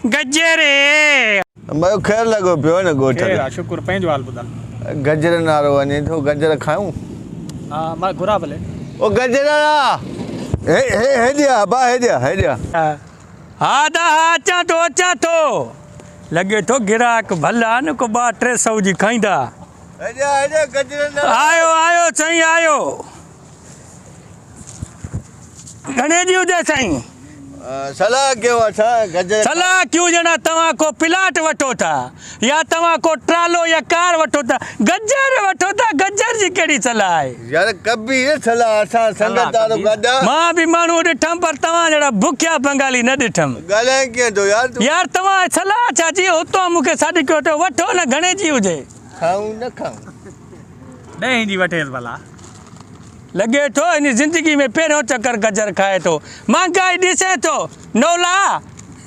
گجر. ميو خير لڳو پيو آهي نه ڳوٺ خير تي. آ شڪر پنهنجو حال ٻڌاء. گجرن وارو وڃي ٿو گجر کائون. ها مان گهران ڀلي. او گجر وارا هي هي هيڏي آ ابا هيڏي آ هيڏي آ. ها ادا ها اچان ٿو اچان ٿو. لڳي ٿو گراهڪ ڀلا نه ڪو ٻه ٽي سئو جي کائيندا. هيڏي آ هيڏي آ گجرن وارا. آيو آيو سائين آيو. گهڻي جي هجي سائين؟ صلاح ڪيو اسان گجر. صلاح ڪيون ڄڻا توهان ڪو پلاٽ وٺو ٿا يا توهان ڪو ٽرالو يا ڪار وٺو ٿا گجر وٺو ٿا گجر جي ڪهڙي صلاح آهي. يار ڪبي نه صلاح اسان سنگت وارو گڏ آ. مان به ماڻهو ڏٺم پر توهان جهڙا بکيا بنگالي نه ڏٺم. ڳالهائين ڪيئن ٿو يار تون. يار توهان صلاح ڇا جي هتان مون کي سڏ ڪيو اٿو وٺو نه گهڻي جي هجي. کائون نه کائون. ڏهين جي وٺيس ڀلا. لڳي ٿو هن زندگي ۾ پهريون چڪر گجر کائي ٿو. مهانگائي ڏسين ٿو نولا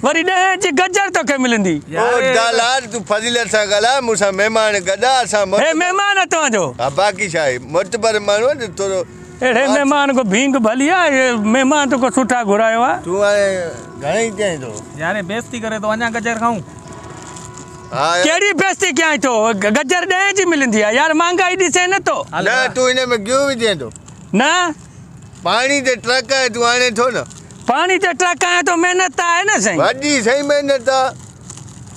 وري ڏهين جي گجر توکي ملندي. او دلال تون فضيلت سان ڳالهاء مون سان مهمان گڏ آ اسان هي مهمان آ توهان جو. ها باقي ڇا آهي معتبر ماڻهو آ ته ٿورو. اهڙي مهمان کان ڀينگ ڀلي آ هي مهمان تو ڪو سٺا گهرايو آ. تون هاڻي گهڻي چئين ٿو. يار هي بيستي ڪري ٿو اڃا گجر کائون. ڪهڙي بيستي ڪيائين ٿو گجر ڏهين جي ملندي آ يار مهانگائي ڏسين نه ٿو. نه تون هن ۾ گيهه وجهين ٿو. نه. پاڻي تي ٽرڪ آهي تون آڻين ٿو نه. پاڻي تي ٽرڪ آڻيان ٿو محنت ته آهي نه سائين. وڏي سائين محنت آ.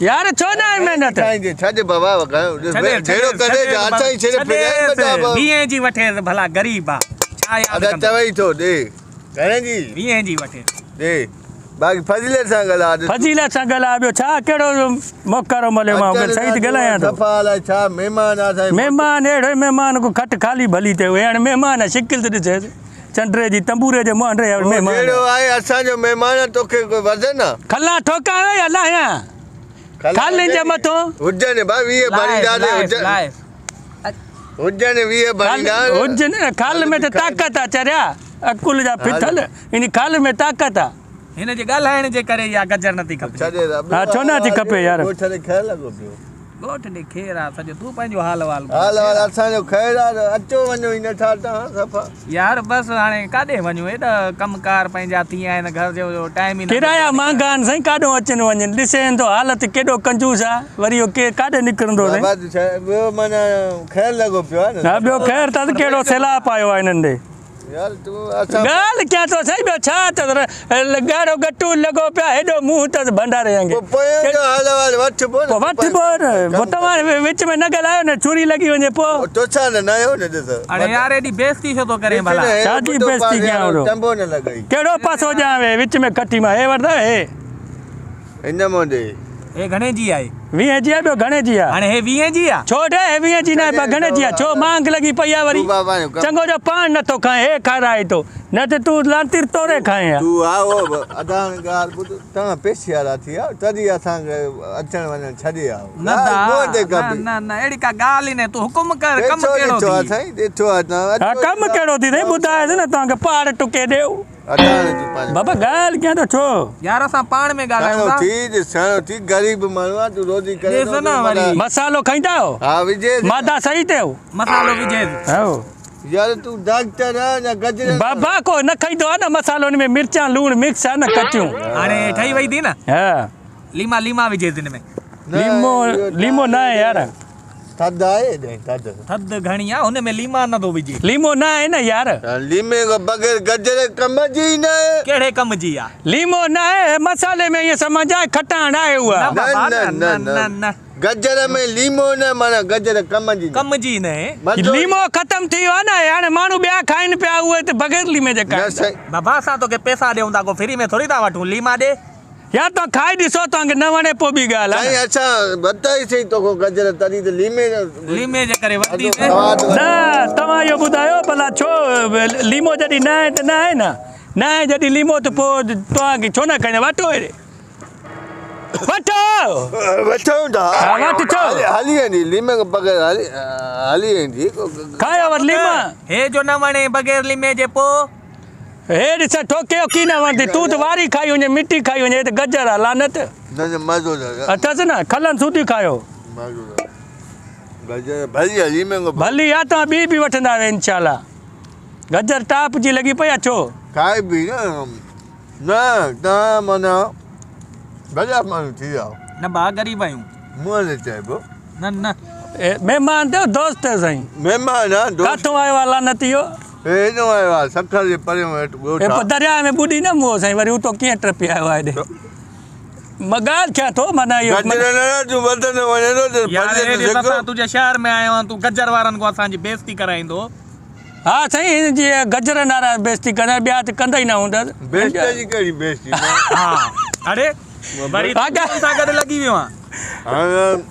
يار ڇو نه آهي محنت. سائين ڇڏ بابا جهڙو ڪري اسان ئي صرف ڦريا ئي ٻڌا. ويهين جي وٺيس ڀلا غريب آ ڇا ياد ادا ڪندو. چوي ٿو ڏي گهڻي جي. ويهين جي وٺيس. ڏي. باقي فضيلت سان ڳالهاء. فضيلت سان ڳالهاء ٻيو ڇا ڪهڙو موڪارو مليو مان صحيح ته ڳالهايان ٿو. صفا الائي ڇا مهمان آ سائين. مهمان اهڙو ئي مهمان ڪو کٽ خالي ڀلي ٿئي اهي هاڻي مهمان آ شڪل ته ڏسيس چنڊري جي تنبوري جي مهانڊي جا مهمان. جهڙو آهي اسان جو مهمان آ توکي ڪو وزن آ. کلان ٺوڪان يا لاهيان کلين جي مٿو. هجن ڀا 20 ڀريندا هجن. هجن 20 ڀريندا. هجن کل ۾ ته طاقت آ چريا عقل جا ڦٿل. ان کل ۾ طاقت آ. هن جي ڳالهائڻ جي ڪري اها گجر نٿي کپجي. ها ڇو نه ٿي کپي يار. ڳوٺ ڏي خير لڳو پيو. ڳوٺ ڏي خير آ سڄو تون پنهنجو حال احوال ٻڌاء. حال احوال اسان جو خير آ اچو وڃو ئي نٿا توهان صفا. يار بس هاڻي ڪاڏي وڃون ايڏا ڪم ڪار پنهنجا ٿي ويا آهن گهر جو ٽائيم ئي نه. ڪرايا مهانگا آهن سائين ڪاڏو اچن وڃن ڏسين ٿو حالت ڪيڏو ڪنجوس آ وري اهو ڪير ڪاڏي نڪرندو سائين. بابا ٻيو معنيٰ خير لڳو پيو آ نه. ها ٻيو خير ته ڪهڙو سيلاب آيو آ هنن ڏي. ڳالهه ڪيان ٿو سائين ٻيو ڇا اٿس ڳاڙهو ڳٽو لڳو پيو آهي هيڏو منهن اٿس ڀنڊاري وانگي پوء وٺبو نه پوء توهان وچ ۾ نه ڳالهايو نه ڇري لڳي وڃي پوء اڙي يار ايڏي بيستي ڇو ٿو ڪرين ڀلا ڇا جي بيستي ڪيان ٿو ڪهڙو پاسو ڏيان وي وچ ۾ ڪٺي مان هي وٺدا هي هن مون ڏي. هي گهڻي جي آهي؟ ويهين جي آهي ٻيو گهڻي جي آهي؟ هاڻي هي ويهين جي آهي؟ ڇو ڏي هي ويهين جي ناهي پر گهڻي جي آهي؟ ڇو مانگ لڳي پئي آهي وري؟ چڱو جو پاڻ نٿو کائين هي کارائي ٿو نه ته تون لانتير توري کائين ها. تون آء او ادا هاڻي ڳالهه ٻڌ توهان پئسي وارا ٿي ويا تڏهن اسان کي اچڻ وڃڻ ڇڏي آئو. نه دا نه نه نه اهڙي ڪا ڳالهه ئي ناهي تون حڪم ڪر ڪم ڪهڙو ٿي. ها ڪم ڪهڙو ٿي سائين ٻڌايس نه توهان کي پاڙ ٽڪي ڏيو. بابا ڳالهه ڪيان ٿو ڇو. يار اسان پاڻ ۾ ڳالهايون ٿا. سهڻو ٿي ڏس سهڻو ٿي غريب ماڻهو آ تون روزي ڪري ڏس نه وري. مصالحو کائيندا آهيو. ها وجهيس. مادا صحيح ٿيو. مصالحو وجهيس. هائو. يار تون ڊاڪٽر آ يا گجرن. بابا ڪو نه کائيندو آ نه مصالحو ان ۾ مرچان لوڻ مڪس آ نه ڪچيون. هاڻي ٺهي وئي ٿي نه. ها. ليما ليما وجهيس ان ۾. ليمو ليمو نه آهي يار. ٿڌ آهي ڏي ٿڌ. ٿڌ گهڻي آ هن ۾ ليما نه ٿو وجهي. ليمو نه آهي نه يار. ليمي کان بغير گجر ڪم جي ئي نه آهي. ڪهڙي ڪم جي آ. ليمو نه آهي مصالحي ۾ ائين سمجهه آهي کٽاڻ آهي اها. نه بابا نه نه نه نه. گجر ۾ ليمو نه معنيٰ گجر ڪم جي نه. ڪم جي نه. ليمو ختم ٿي ويو آهي نه هاڻي ماڻهو ٻيا کائن پيا اهي ته بغير ليمي جي کائن ٿا. بابا اسان توکي پئسا ڏيون ٿا ڪو فري ۾ ٿوري ٿا وٺون ليما ڏي. يار توهان کائي ڏسو توهان کي نه وڻي پوء ٻي ڳالهه آهي سائين نه. اسان ورتا ئي سهي توکان گجر تڏهن ته ليمي ليمي جي ڪري ورتي سي. نه توهان اهو ٻڌايو ڀلا ڇو ليمو جڏهن نه آهي ته نه آهي نه نه آهي جڏهن ليمو ته پوء توهان کي ڇو نه کائيندا وٺو هيڏي وٺو وٺون ٿا ها وٺ ڇو هلي ويندي ليمي کان بغير هلي هلي ويندي کايو ور ليما هي جو نه وڻي بغير ليمي جي پوء هي ڏس ٺوڪيو ڪي نه وڻندي تون ته واري کائي وڃي مٽي کائي وڃي هي ته گجر آ لعنت. نه نه مزو نه اٿس نه کلن سوڌي کايو. مزو نه گجر ڀلي هلي ۾ ڀلي آ توهان ٻي به وٺندا آهيو انشاء الله گجر ٽاپ جي لڳي پئي آ ڇو. کائي به نه نه ته معنيٰ وڏا ماڻهو ٿي ويا. نه ڀاء غريب آهيون. منهن تي چئبو. نه نه. مهمان ته دوست سائين. مهمان آ دوست. ڪاٿون آيو آ لعنتي اهو. هي هيڏو آيو آ سکر جي پريون هيٺ ڳوٺ آ. پوء درياء ۾ ٻڏي نه مئو سائين وري اتو ڪيئن ٽپي آيو آ هيڏي. مان ڳالهه ڪيان ٿو معنيٰ اهو. گجر نه تون وڌندو وڃين ٿو ته يار پري هيڏي ته ته سک. اسان تنهنجي شهر ۾ آيو آهيان تون گجر وارن کان اسان جي بيعزتي ڪرائيندو. ها سائين هن جي گجرن وارا بيعزتي ڪندا ٻيا ته ڪندا ئي نه هوندس. بيعزتي جي ڪهڙي بيعزتي. ها اڙي وري تون به سان گڏ لڳي ويو آهين.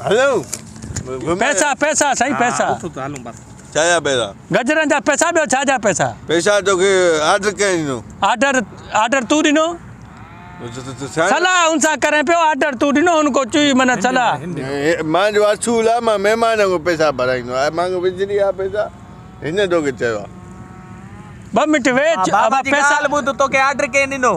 هلون پئسا پئسا سائين پئسا. اٿ اٿ هلون بس. ڇا جا پئسا؟ گجرن جا پئسا ٻيو ڇا جا پئسا؟ پئسا توکي آرڊر ڪنهن ڏنو؟ آرڊر آرڊر تون ڏنو. صلاح هن سان ڪرين پيو آرڊر تون ڏنو هن کو چئي معنيٰ صلاح. مانجو اصول آ مان مهمان کان پئسا ڀرائيندو آهيان مان کان وجهري آ پئسا هن توکي چيو آ. ٻه منٽ ويچ بابا جي ڳالهه ٻڌ توکي آرڊر ڪنهن ڏنو؟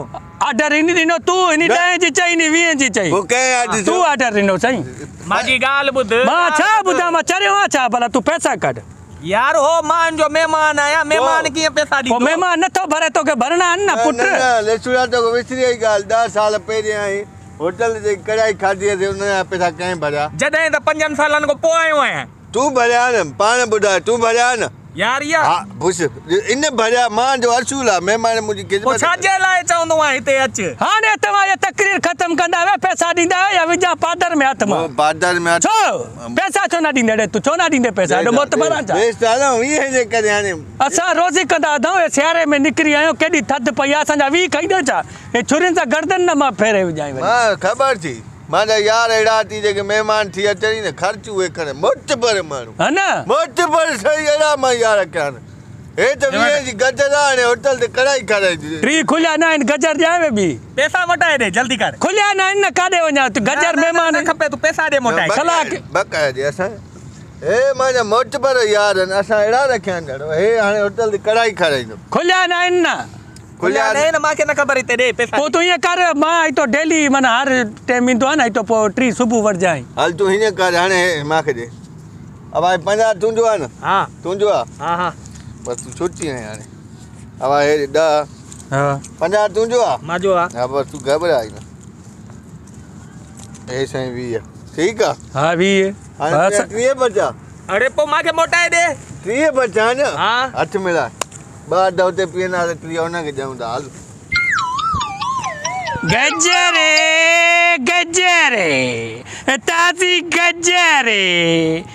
آرڊر هن ڏنو تون هن ڏهين جي چئي هن ويهين جي چئي. پوء ڪنهن آرڊر تون آرڊر ڏنو سائين. مانجي ڳالهه ٻڌ. مان ڇا ٻڌان مان چريو آهيان ڇا ڀلا تون پئسا ڪڍ. يار هو مان جو مهمان آهيان مهمان ڪيئن پئسا ڏيندو. پوء مهمان نٿو ڀري توکي ڀرڻا آهن نه پٽ. نه نه ليسوڙا توکي وسري وئي ڳالهه ڏهه سال پهرين آئين هوٽل تي ڪڙهائي کاڌي هئي ان جا پئسا ڪنهن ڀريا. جڏهن ته پنجن سالن کان پوء آيو آهيان. تون ڀريا نه پاڻ ٻڌاء تون ڀريا نه. يار اها. ها بس ان ڀريا مان جو اصول آ مهمان منهنجي خدمت. پوء ڇا جي لاء چوندو آهين هتي اچ. هاڻي توهان اها تقرير ختم ڪندا آهيو پئسا ڏيندا آهيو يا وجهان پادر ۾ هٿ مان. پادر ۾ هٿ. ڇو پئسا ڇو نه ڏيندي اڙي تون ڇو نه ڏيندي پئسا ايڏو معتبر آهين ڇا. بيس ته هلون ويهه جي ڪري هاڻي. اسان روزي ڪندا اٿئون هي سياري ۾ نڪري آيون ڪيڏي ٿڌ پئي آ اسان جا ويهه کائيندو ڇا هي ڇرين سان گردن نه مان ڦيري وجهانء وري. مان خبر ٿي. مانجا يار اهڙا ٿي جيڪي مهمان ٿي اچن ئي نه خرچ اهي کڻن معتبر ماڻهو ها نه. معتبر سائين اهڙا مان يار ڪيا آهن هي ته ويهين جي گجر آ هاڻي هوٽل تي ڪڙهائي کارائي ٿي. ٽي کليا نه آهن گجر ڏيانء وي ٻي. پئسا موٽائي ڏي جلدي ڪر. کليا نه آهن نه ڪاڏي وڃان گجر مهمان. نه کپي تون پئسا ڏي موٽائي. صلاح بقايا ڏي اسان هي مانجا معتبر يار آهن اسان اهڙا رکيا آهن جهڙو هي هاڻي هوٽل تي ڪڙهائي کارائيندو. کليا نه آهن نه. کليا نه آهن مان کي نه خبر هتي ڏي پئسا. پوء تون ائين ڪر مان هتو ڊيلي معنيٰ هر ٽيم ايندو آهيان نه هتو پوء ٽي صبح وٺجانء. هل تون هيئن ڪر هاڻي هي مان کي ڏي. ابا هي 50 تنهنجو آهي نه. ها. تنهنجو آهي. ها ها. بس تون ڇٽي آهين هاڻي. ابا هي ڏي 10. ها. 50 تنهنجو آهي. مانجو آهي. ها بس تون گهٻراء ئي نه. هي سائين 20 ٺيڪ آهي. ها 20. هاڻي 30 بچا. اڙي پوء مان کي موٽائي ڏي. 30 بچا نه. ها. هٿ ملائي. ٻه اڌ اتي پيئندا ته 30 ان کي ڏيون ٿا هل. گجري گجري تازي گجري.